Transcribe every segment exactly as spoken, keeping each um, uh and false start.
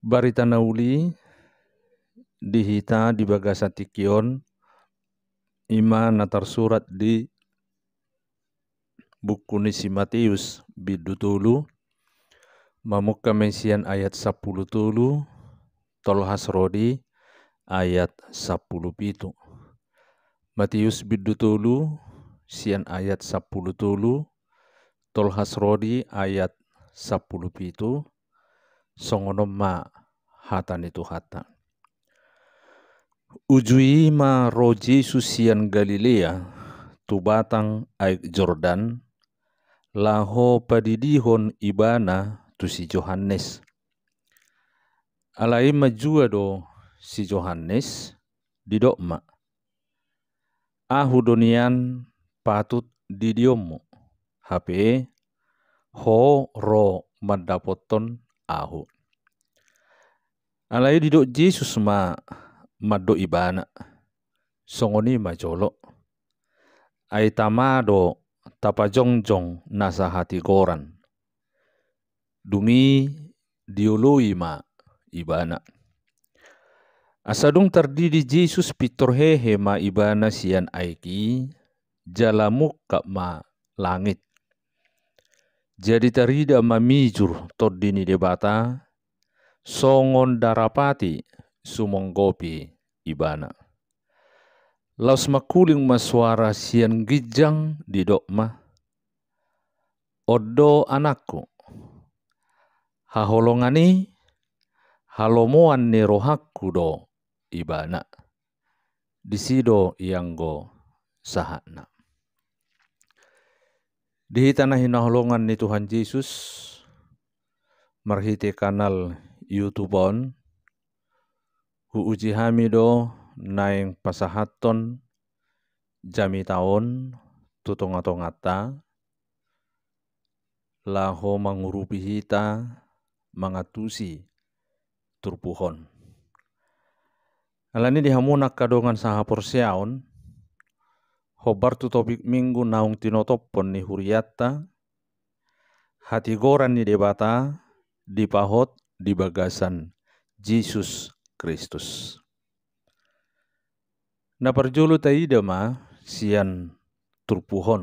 Barita na uli di hita di bagasan tingki on, ima na tarsurat di buku ni si Mateus bindu tolu, mamungka ma i sian ayat sampulu tolu, tolhas ro di ayat sampulu pitu. Mateus bindu tolu, sian ayat sampulu tolu, tolhas ro di ayat sampulu pitu, songon on ma hata ni Tuhanta. Uju i ma ro Jesus sian Galilea, tu batang aek Jordan, laho padidihon ibana tu si Johannes. Alai manjua do si Johannes, didok ma: Ahu do nian patut didionmu, hape ho ro mandapothon ahu. Alai didok Jesus ma mandok ibana: Songon i ma jolo. Ai tama do tapajongjong nasa hatigoran. Dung i dioloi ma ibana. Asa dung tardidi Jesus, pintor hehe ma ibana sian aek i, jala mungkap ma langit. Jadi tarida ma mijur Tondi ni Debata, songon darapati sumonggopi ibana. Laos mangkuling ma suara sian ginjang, didok ma: On do Anakku, haholongan i, halomoan ni rohangku do ibana. Disi do ianggo sahatna. Di hita na hinaholongan ni Tuhan Jesus, marhite kanal YouTube on, huuji hami do naeng pasahathon jamita on tu tongatonganta, laho mangurupi hita mangantusi turpuk on. Alani di hamu angka dongan sahaporseaon, hombar tu topik Minggu naung tinotophon ni hurianta, hatigoran ni Debata dipahot di bagasan Jesus Kristus. Na parjolo taida ma sian turpuk on.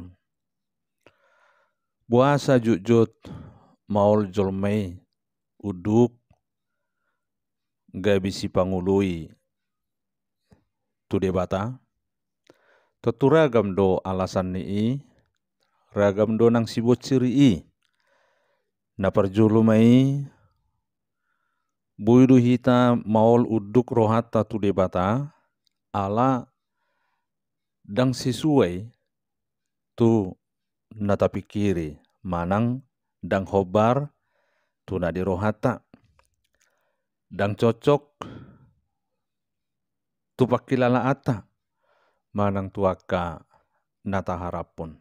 Boasa jotjot maol jolma i unduk gabe sipangoloi tu Debata? Tontu ragam do alasan ni i, ragam do nang sibonsir i. Na parjolo ma i, boi do hita maol unduk rohanta tu Debata, ala ndang sesuai tu na tapingkiri, manang ndang hombar tu na di rohanta, ndang cocok tu pangkilalaanta, manang tu angka na taharaphon.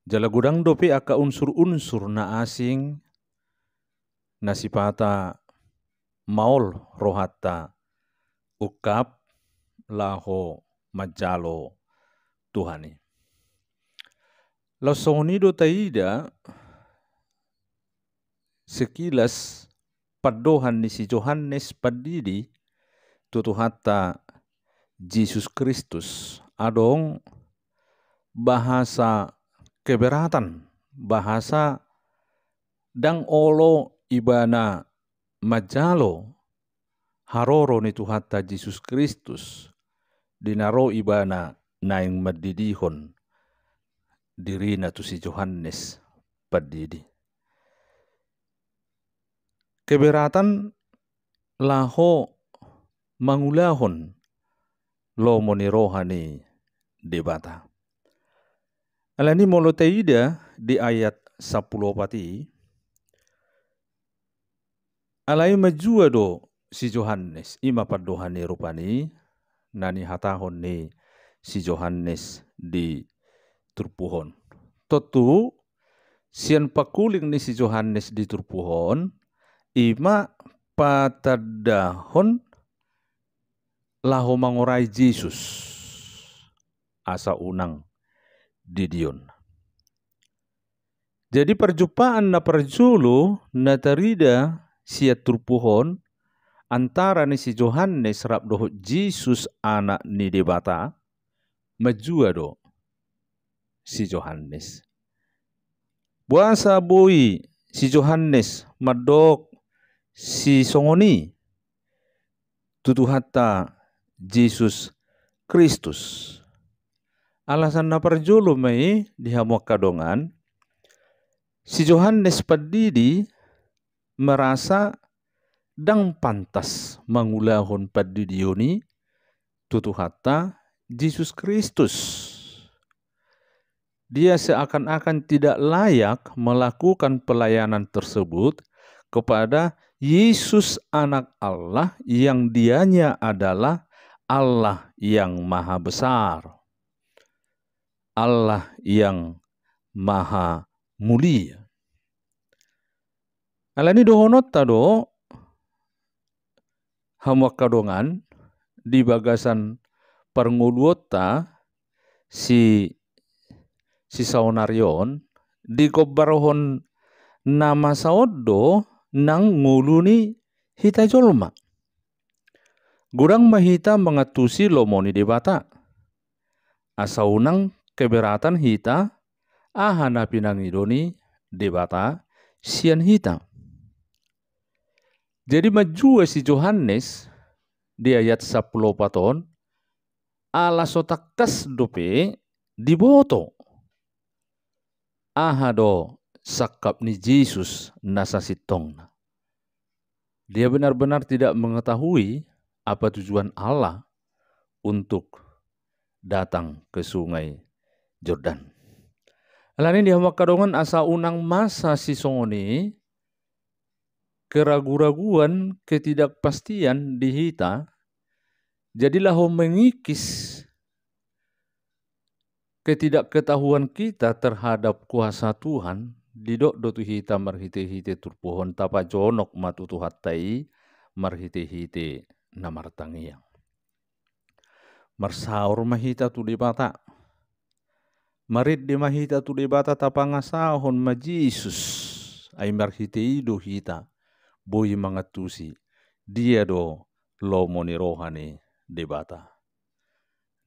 Jala godang dope angka unsur-unsur na asing na sipata maol rohanta ungkap laho manjalo Tuhan i. Laos songon i do taida sekilas pandohan ni si Johannes Pandidi tu Tuhanta Jesus Kristus. Adong bahasa keberatan, bahasa ndang olo ibana manjalo haroro ni Tuhanta Jesus Kristus, di na ro ibana naeng mandidihon dirina tu si Johannes Pandidi. Keberatan laho mangulahon lomo ni roha ni Debata. Alani molo taida di ayat sampulu opat i, alai manjua do si Johannes, ima pandohan ni rupani na nihatahon ni si Johannes di turpuk on. Tontu sian pangkuling ni si Johannes di turpuk on, ima patandahon laho mangorai Jesus asa unang didion. Jadi parjumpaan na parjolo na tarida sian turpuk on antara ni si Johannes rap dohot Jesus Anak ni Debata, manjua do si Johannes. Boasa boi si Johannes mandok sisongon i tu Tuhanta Jesus Kristus? Alasan na parjolo ma i di hamu angka dongan, si Johannes Pandidi merasa ndang pantas mangulahon pandidion i tu Tuhanta Jesus Kristus. Dia seakan-akan tidak layak melakukan pelayanan tersebut kepada Yesus Anak Allah yang dianya adalah Allah yang maha besar, Allah yang maha mulia. Alani dohononta do, hamu angka dongan, di bagasan parngoluonta si, si saonari on, digombarhon na masa on do nang ngolu ni hita jolma. Godang ma hita mangantusi lomo ni Debata, asa unang keberatan hita aha na pinangido ni Debata sian hita. Jadi manjua si Johannes di ayat sampulu opat on, ala so tangkas dope diboto aha do sangkap ni Jesus na sasintongna. Dia benar-benar tidak mengetahui apa tujuan Allah untuk datang ke sungai Jordan. Alani di hamu angka dongan, asa unang masa sisongon i, keragu-raguan, ketidakpastian di hita, jadi laho mengikis ketidakketahuan kita terhadap kuasa Tuhan, didok do tu hita marhite-hite turpuk on, tapajonok ma tu Tuhanta i marhite-hite na martangiang. Marsaor ma hita tu Debata. Marende ma hita tu Debata, tapangasahon ma Jesus. Ai marhite i do hita boi mangantusi dia do lomo ni roha ni Debata.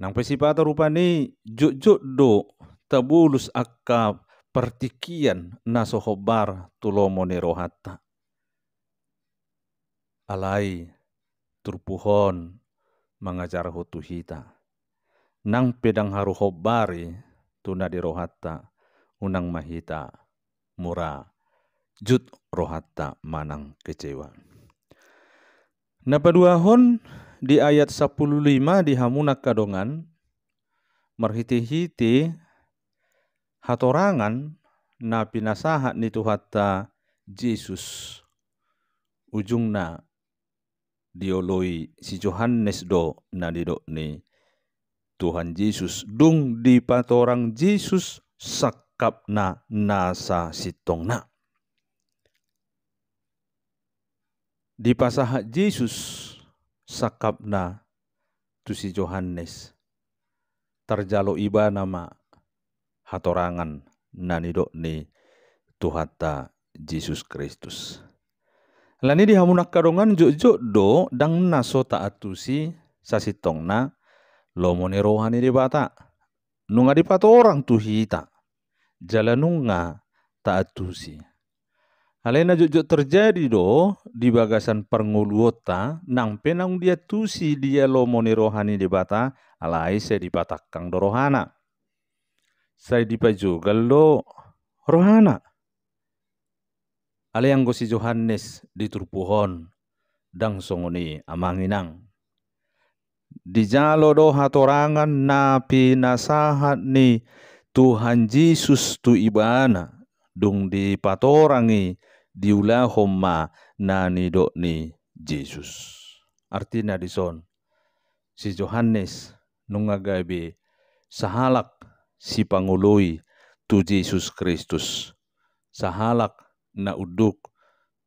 Nang pe sipata rupani jotjot do tabolus angka partingkian na so hombar tu lomo ni rohanta. Alai turpuk on mangajarhon tu hita, nang pe ndang haru hombari tu na di rohanta, unang ma hita mura jut rohanta manang kecewa. Na paduahon, di ayat sampulu lima, di hamu na angka dongan, marhite-hite hatorangan na pinasahat ni Tuhanta Jesus, ujungna dioloi si Johannes do na nidok ni Tuhan Jesus, dung dipatorang Jesus sangkapna na sasintongna. Dipasahat Jesus sangkapna tu si Johannes, tarjalo ibana ma hatorangan na nidok ni Tuhanta Jesus Kristus. Alani di hamu na angka dongan, jotjot do ndang na so taantusi sasintongna lomo ni roha ni Debata. Nunga dipatorang tu hita, jala nunga taantusi. Alai na jotjot terjadi do di bagasan parngoluonta, nang pe naung diantusi dia lomo ni roha ni Debata, alai sai dipatangkang do rohana. Sai dipajogal do rohana. Alai anggo si Johannes di turpuk on, ndang songon i, amang inang. Dijalo do hatorangan na pinasahat ni Tuhan Jesus tu ibana, dung dipatorang i, diulahon ma na nidok ni Jesus. Artina dison, si Johannes nunga gabe sahalak sipangoloi tu Jesus Kristus, sahalak na unduk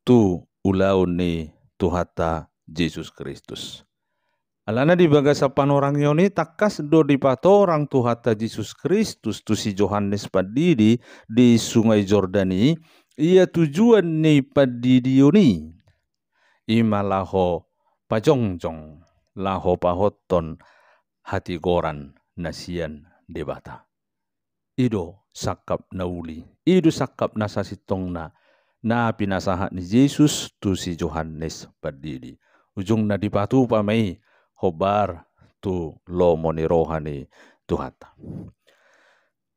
tu ulaon ni Tuhanta Jesus Kristus. Alana di bagasan panorangion i tangkas do dipatorang Tuhanta Jesus Kristus tu si Johannes Pandidi di Sungai Jordan i, ia tujuan ni pandidion i, i ma laho pajongjong, laho pahothon hatigoran na sian Debata. I do sangkap na uli, i do sangkap na sasintongna na pinasahat ni Jesus tu si Johannes Pandidi. Ujungna dipatupa ma i hombar tu lomo ni roha ni Tuhanta.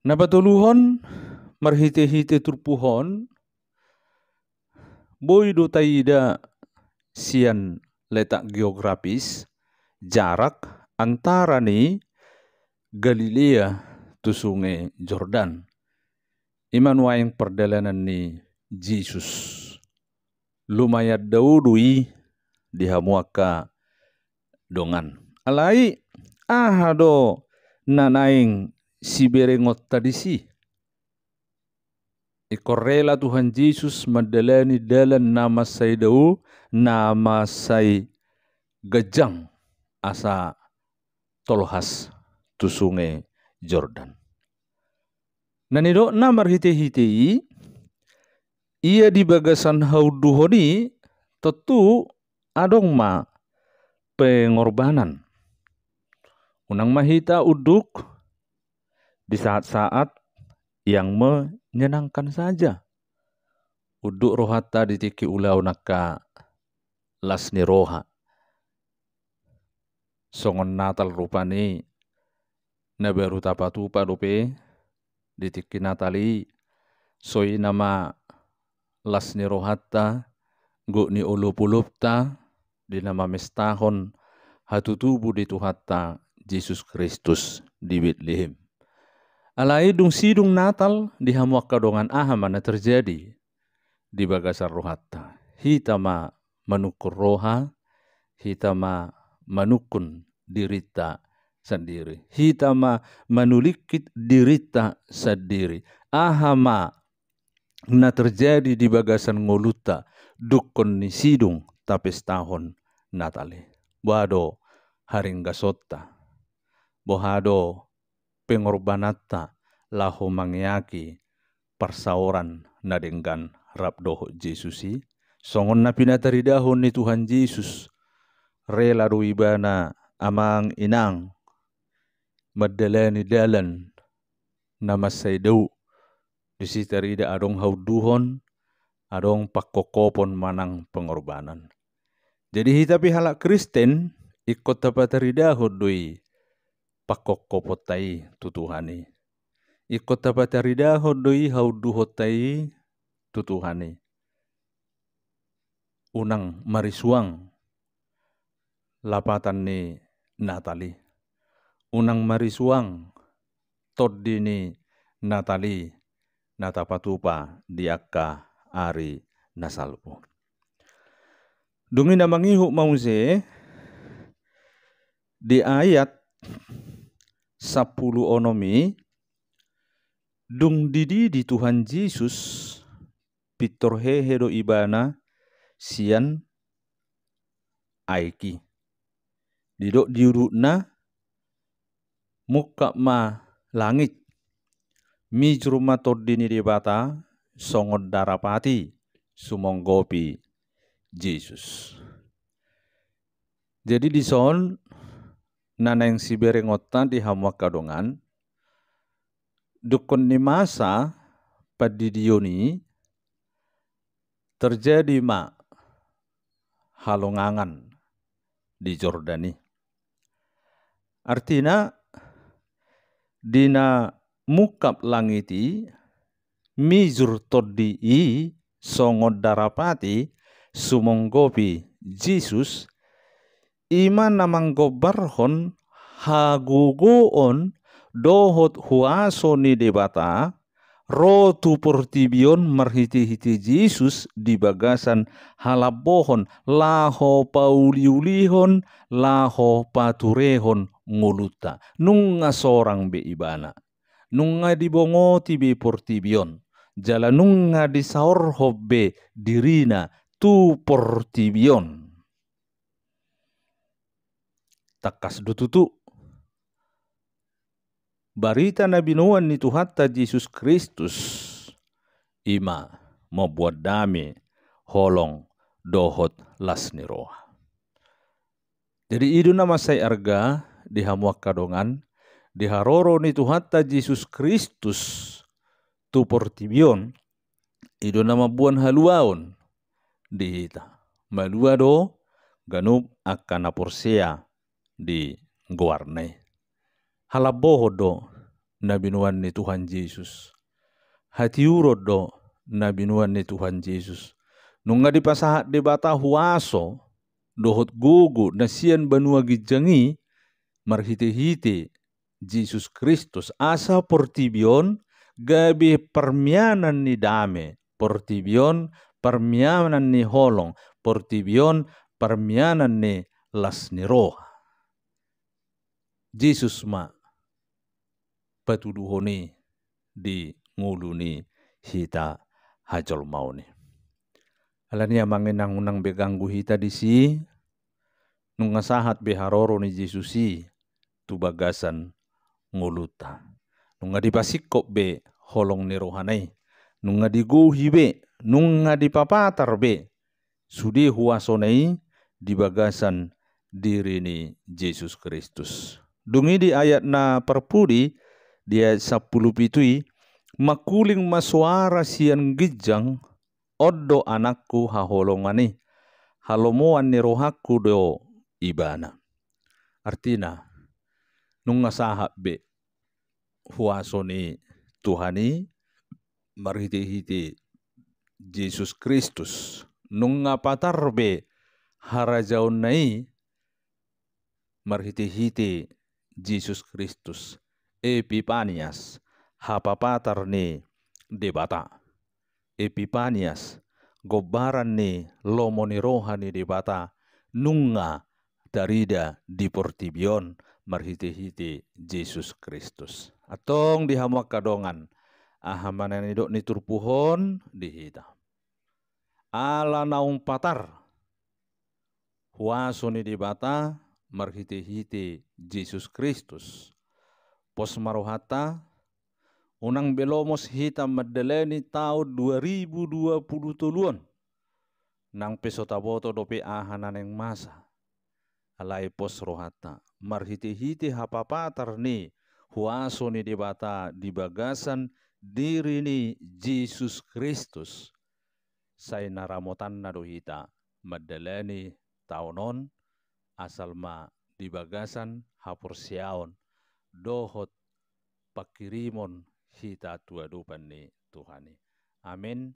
Na patoluhon, marhitehite turpuk on, boi do taida sian letak geografis, jarak antara ni Galilea tu Sungai Jordan. I ma nuaeng pardalanan ni Jesus. Lumayan dao do i di hamu angka dongan. Alai, aha do na naeng siberengonta disi? Ingkon rela Tuhan Jesus mandalani dalan na mansai dao, na mansai ganjang asa tolhas tu Sungai Jordan. Na nidokna marhitehite i, ia di bagasan haunduhon i tontu adong ma pengorbanan. Unang ma hita unduk di saat-saat yang menyenangkan saja. Unduk rohanta di tingki ulaon angka las ni roha. Songon Natal rupani na baru tapatupa dope di tingki Natal i, songon i nama las ni rohanta, gok ni olopolopta, di na mamestahon hatutubu ni Tuhanta Jesus Kristus di Betlehem. Alai dung sidung Natal di hamu angka dongan, aha ma na terjadi di bagasan rohanta? Hita ma manungkun roha, hita ma manungkun dirinta sandiri. Hita ma manulingkit dirinta sandiri. Aha ma na terjadi di bagasan ngolunta dungkon ni sidung tapestahon Natal i? Boha do haringgasonta? Boha do pengorbananta laho mangeaki parsaoran na denggan rap dohot Jesus i? Songon na pinataridahon ni Tuhan Jesus, rela do Ibana amang inang mandalani dalan na mansai dao. Disi tarida adong haunduhon, adong pangkophopon manang pengorbanan. Jadi hita pe halak Kristen, ingkon tapataridahon do i pangkophopta i tu Tuhan i. Ingkon tapataridahon do i haunduhonta i tu Tuhan i. Unang marisuang lapatan ni Natal i. Unang marisuang tondi ni Natal i na tapatupa di angka ari na salpu. Dung i na mangihut ma muse di ayat sampulu onom i, dung dididi Tuhan Jesus, pintor hehe do Ibana sian aek i. Didok di udutna, mungkap ma langit, mijur ma Tondi ni Debata songon darapati sumonggopi Jesus. Jadi dison na naeng siberengonta di hamu angka dongan, dungkon ni masa pandidion i terjadi ma halongangan di Jordan i. Artina, di na mungkap langit i, mijur Tondi i songon darapati sumonggopi Jesus, i ma na manggombarhon hagogoon dohot huaso ni Debata ro tu portibi on marhitehite Jesus di bagasan halambohon, laho pauliulihon, laho paturehon ngolunta. Nunga sorang be Ibana. Nunga dibongoti be portibi on. Jala nunga disaorhon be dirina tu portibi on. Tangkas do tutu, barita na binoan ni Tuhanta Jesus Kristus i ma mamboan dame, holong dohot las ni roha. Jadi i do na mansai arga di hamu angka dongan, di haroro ni Tuhanta Jesus Kristus tu portibi on, i do na mamboan haluaon di hita. Malua do ganup angka na porsea di goarna i. Halambohon do na binoan ni Tuhan Jesus. Hatiuron do na binoan ni Tuhan Jesus. Nunga dipasahat Debata huaso dohot gogo na sian banua ginjang i marhite-hite Jesus Kristus, asa portibi on gabe parmianan ni dame, portibi on parmianan ni holong, portibi on parmianan ni las ni roha. Jesus ma patuduhon i di ngolu ni hita hajolmaon i. Alani i amang inang, unang be ganggu hita disi, nunga sahat be haroro ni Jesus i tu bagasan ngolunta. Nunga dipasingkop be holong ni rohana i, nunga digohi be, nunga dipapatar be sude huasona i di bagasan diri ni Jesus Kristus. Dung i di ayat na parpudi, di ayat sampulu pitu i, mangkuling ma soara sian ginjang, on do anakku haholongan i, halomoan ni rohangku do ibana. Artina, nunga sahat be huaso ni Tuhan i marhite-hite Jesus Kristus. Nunga patar be harajaonna i marhite-hite Jesus Kristus. Epipanias, hapapatar ni Debata. Epipanias, gombaran ni lomo ni roha ni Debata, nunga tarida di portibi on marhite-hite Jesus Kristus. Antong di hamu angka dongan, aha ma na nidok ni turpuk on di hita? Ala naung patar huaso ni Debata marhite-hite Jesus Kristus, pos ma rohanta, unang be lomos hita mandalani taon dua ribu dua pulu tolu on, nang pe so taboto dope aha na naeng masa. Alai pos rohanta, marhite-hite hapapatar ni huaso ni Debata di bagasan diri ni Jesus Kristus, sai na ramotanna do hita mandalani taon on, asal ma di bagasan haporseaon dohot pangkirimon hita tu adopan ni Tuhan i. Amen.